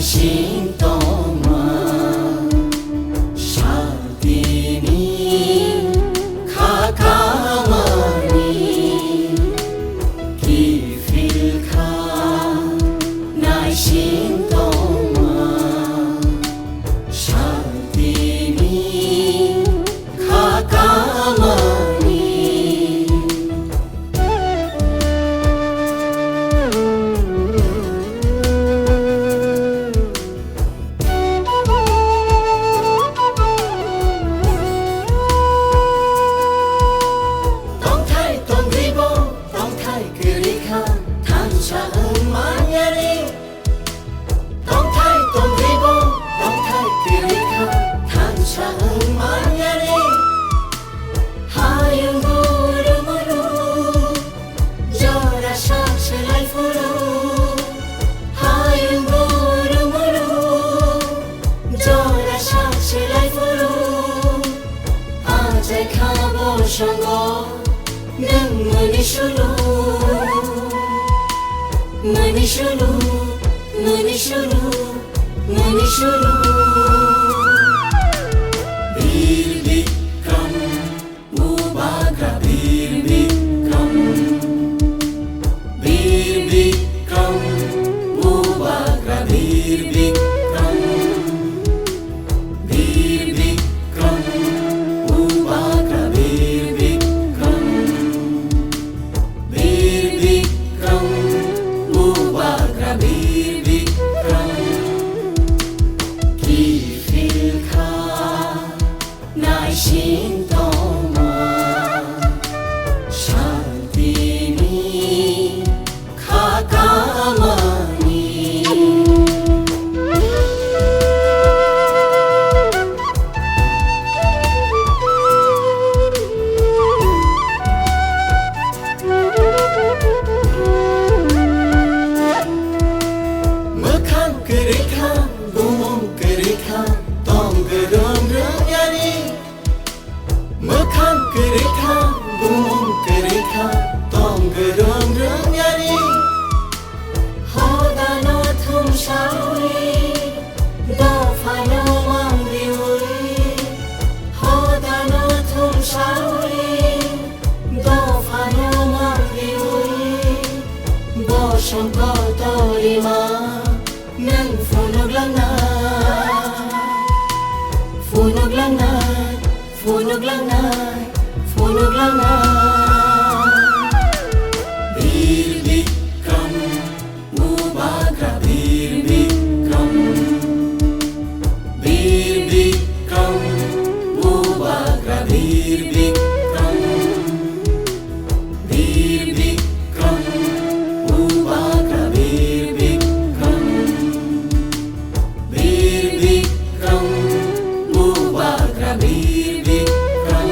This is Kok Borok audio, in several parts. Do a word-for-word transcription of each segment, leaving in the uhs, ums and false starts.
Sintoma, shaltini, khakamani, kifilkha, naisintoma, shaltini, khakamani. Tongthai tongribo, tongthai kwrwikha, thansa wng manyani. Tongthai tongribo, tongthai kwrwikha, thansa wng manyani. Hayung guru muru, jora sak selai phuru. Hayung guru muru, jora sak selai phuru. Achai kha bo songo, nwng mani sulu. Mani sulu, mani sulu, mani sulu. Bir Bikram, Bubagra Bir Bikram. Bir Bikram, Bubagra Bir Bikram. Bir Bikram, Bubagra Bir Bikram. Bir Bikram, Bubagra Bir Bikram. Kifilkha, naisintoma, shaltini, khakamani. Mwkhang kwrwikha, bumung kwrwikha, tong kwrwng rwngyani. Mwkhang kwrwikha, bumung kwrwikha, tong kwrwng rwngyani. Hodano thumsawi, dophano mangriwi. Hodano thumsawi, dophano mangriwi. Bosong kotorima, nwng phunuklangnai, phunuklangnai. Phunuklangnai, phunuklangnai. Bir Bikram, Bubagra Bir Bikram. Bir Bikram, Bubagra Bir Bikram. Bir Bikram, Bubagra Bir Bikram. Bir Bikram, Bubagra Bir Bikram.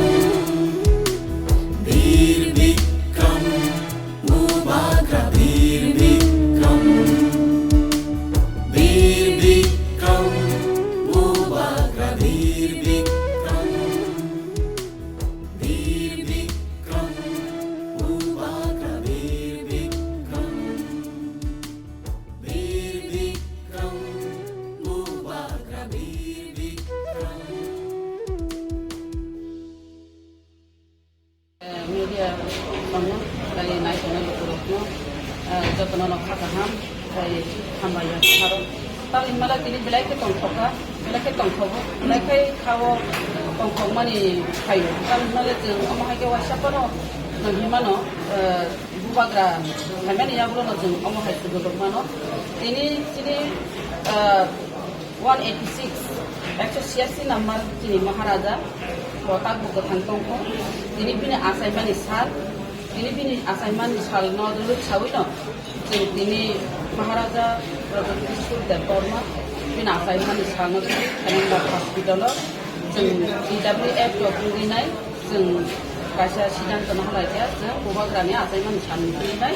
Bir Bikram, Bubagra Bir Bikram. Bir Bikram, Bubagra Bir Bikram. Bir Bikram, Bubagra Bir Bikram. Bir Bikram, Bubagra Bir Bikram. Media tongo, tei naitongnai lukurokno, eh, jotono no kha kaham, tei hambai ya saro. Tamni hwnba tini belai khe tongthok kha, belai khe tongthogo, belai khe khao tongthokmani phaio. Tamni hwnba chwng omo hai khe waisa phano nang himano, eh, Bubagra phaimani yagulono chwng omo hai sugo tongmano. Tini chini, ah, one eighty six, ekso siyasi number chini Maharaja, bo tabuk kwthang tongkho. Tini bini achaimani sal, tini bini achaimani salno duluk sawino chwng tini Maharaja Pradyot Kishore Debbarma bini achaimani salno tini Khenengbak hospital-o chwng D W F rok wngwi nai. Chwng kaisa siddhanto no halai khe, chwng Bubagrani achaimani salni twi nai,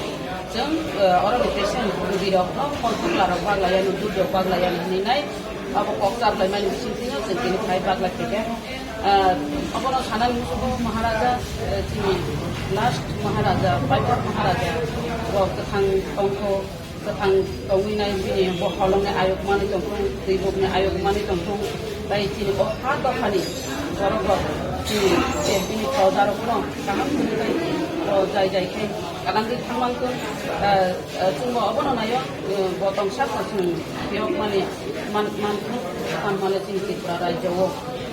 chwng, eh, oroni patient rogirokno, phone thoklarok baglaiyano, dudrok baglaiyano hwnwi nai, abo kok chaplaimani bisingtwino chwng tini phai baglai khe khe, eh, abono sanani muchungo Maharaja, eh, chini last Maharaja, Paithak Maharaja, bo kwthang tongkho, Kwthang tongwi nai bini boholongni ayuk manwi tongthung, twibukni ayuk manwi tongthung, tei chini o ha dophani borok rok chini je bini projarokno kaham hwnwi tei o jai jai khe kwlangwi thangmantwng, eh, eh, chwngbo obono naio, eh, bo tongsa kho chwng phiyokmani man-, manthung, manmano chini Tripura rajyo o,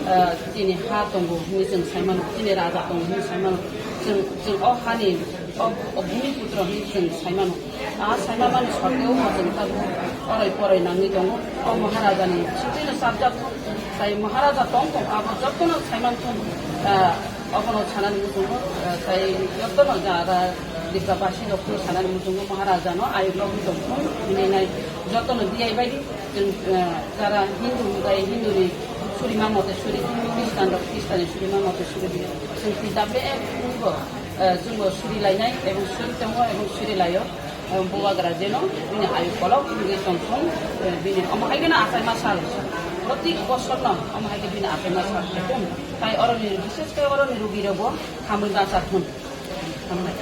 eh, chini ha tongo hwnwi chwng sai mano, chini raja tongo hwnwi sai mano, chwng, chwng o hani o, o bhumiputro hwnwi chwng sai mano. A saimamani sorteo bo chwng tabuk poroi poroi nangwi tongo. O Maharajani sitino sabjak thung, tai Maharaja tong tong abo jotono saiman thung, ah, obono sanani muchungo, ah, tai jotono jara Dipra basi rokno sanani muchungo Maharajano ayuk rokni tong thung hwnwi nai jotono D I baidi chwng, ah, jara Hindu bai Hinduni surima mote suri, Hindu Christian rok Christian ni surima mote suri di. Chwng T W F ni bo, ah, chwngbo suri lainai ebong suri tongo ebong suri laio. Bubagra jeno bini ayu kolok wngwi tongthung, eh, bini omo hai kheno achaima sal. Protik bosorno omo hai khe bini achaima sal khetung. Tai oroni, bishesh khe oroni rugi rokbo hamwi bacha thung. Hambai.